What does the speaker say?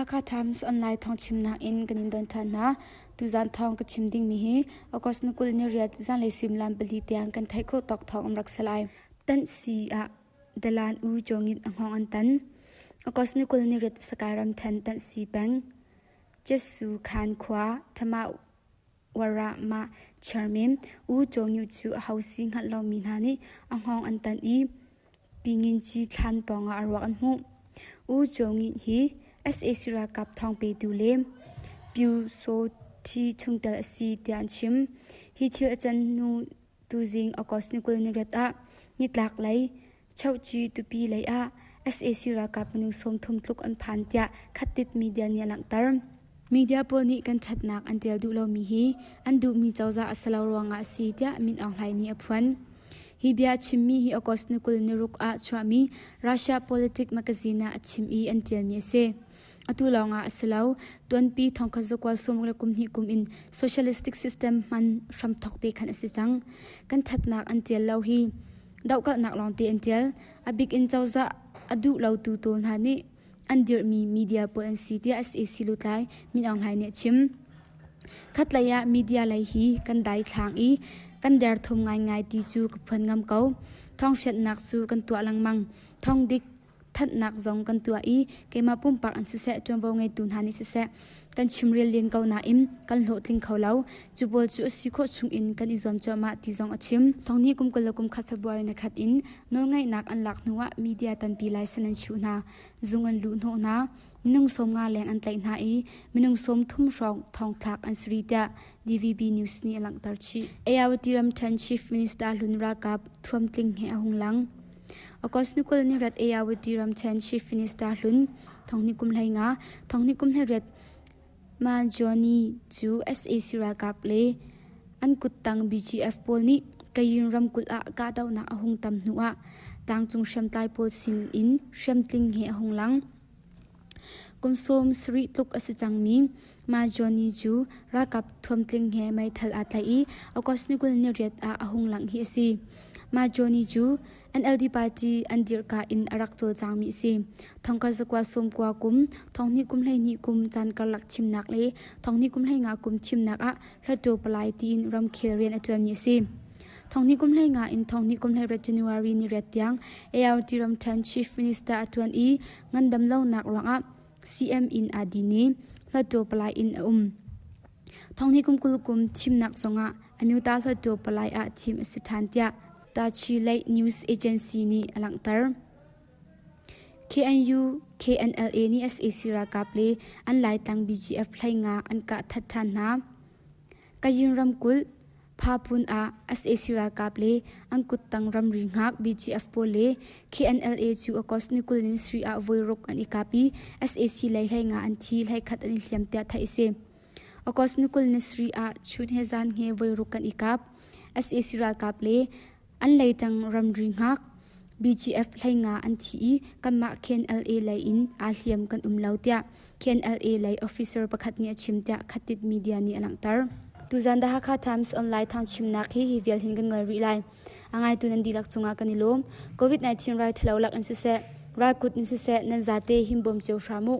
Hakha Times online thawngchimnak in kan in don ṭhan hna. Tuzaan thawng ka chim dingmi hi August ni 20 ni riat zanlei suimilam pali tiang kan theih khawh tawk thawng an rak si lai. Tanhsi ah Dalan U Jongin a hngawng an tan. August ni 20 ni riat Sakai ramṭhen Tanhsi peng Jesu Khan khua Thama Warahmah chairman U Jongyu cu aho si hngalh lomi hna nih a hngawng an tan i Pinginci thlan pawngah a ruak an hmuh. U Jongyu hi sac ralkap thawng petu le Pyu Saw Htee chungtel a si tiah an chim. Hi thil a can hnu tuzing August ni 28 ah nitlak lei Chohci tupi lei ah sac ralkap minung 30 tluk an phan tiah Khattit media nih a langhter. Media pawl nih kan ṭhatnak an ṭial duh lomi hi an duhmi cozah a si lo ruangah a si tiah Min Aung Hlaing nih a phuan. Hi bia a chimmi hi August ni 26 ah chuahmi Russia Politic magazine ah a chim i an ṭialmi a si. Atu lawngah a si lo, tuanpi thongkhat zakua sawmruk le kum hnih kum in socialistic system hman hramthawk te khan a si cang. Kan ṭhatnak an ṭial lo hi dohkalhnak lawngte an ṭial. A bik in cozah a duh lotu tawl hna nih an dirhmi media pawl an si tiah sac lutlai Min Aung Hlaing nih a chim. Khatlei ah media lei hi kan daithlang i kan derthawm ngaingai ti cu ka phuan ngam ko. Thawngfianhnak cu kan tuah lengmang. Thawngdik thanhnak zong kan tuah i keimah pumpak an siseh ṭuanvo ngeitu hna nih siseh kan chimrel len ko nain kan hlawhtling kho lo. Cu pawl cu a si khawh chungin kan i zuam cuahmah ti zong a chim. Thonghnih kum 20 le kum khat February ni khat in nawlngeihnak an lak hnuah media tampi license an chuh hna, zung an luh hnawh hna, minung 50 leng an tlaih hna i minung 30 hrawng thongthlak an si rih tiah DVB News nih a langhter chih. ART ramṭhen Chief Minister hlun ralkap thuamtling he a hung lang. August ni 20 ni riat Ayawati ramṭhen Chief Minister hlun thonghnih kum 15 thonghnih kum 18 Ma Johnny cu sac ralkap le an kuttang BGF pawl nih Kayin ramkulh ah kahdohnak a hung tam hnu ah tlangcung hriamtlai pawl sin in hriamtling he a hung lang. Kum 70 tluk a si cangmi Ma Johnny cu ralkap thuamtling he meithal aa tlaih i August ni 28 ah a hung langh hi a si. Ma Johnny cu NLD party an dirhka in a rak cawlcangmi a si. Thongkhat zakua sawmkua kum, thonghnih kum 12 kum caan karlak thimnak le thonghnih kum 15 kum thimnak ah Hluttaw Palai tiin ramkhel rian a ṭuanmi a si. Thonghnih kum 15 in thonghnih kum 18 January ni riat tiang ART ramṭhen Chief Minister a ṭuan i ngandam lonak ruangah CM in aa din i Hluttaw Palai in a um. Thonghnih kum 20 kum thimnak zongah Amyota Hluttaw Palai ah thim a si ṭhan tiah Tachileik News Agency nih a langhter. KNU, KNLA nih sac ralkap le an Laitlang BGF 15 an kah that ṭhan hna. Kayin ramkulh Phapun ah sac ralkap le an kuttang ramri hngak BGF pawl le KNLA cu August ni 20 in sarih ah voiruk an i kap i sac lei 15 an thi, 11 an i hliam tiah theih a si. August ni 20 ni sarih ah chun he zan he voiruk kan i kap. sac ralkap le An leitang ramri hngak BGF 15 an thi i kanmah KNLA lei in aa hliam kan um lo tiah KNLA lei officer pakhat nih a chim tiah Khatit media nih a langhter. Tuzan The Hakha Times online thawngchimnak hi hi vial hin kan ngol rih lai. A ngaitu nan dihlak cungah kan i lawm. COVID-19 rai ṭhalo lak in siseh, ralkut in siseh nan zate himbawm cio hram u.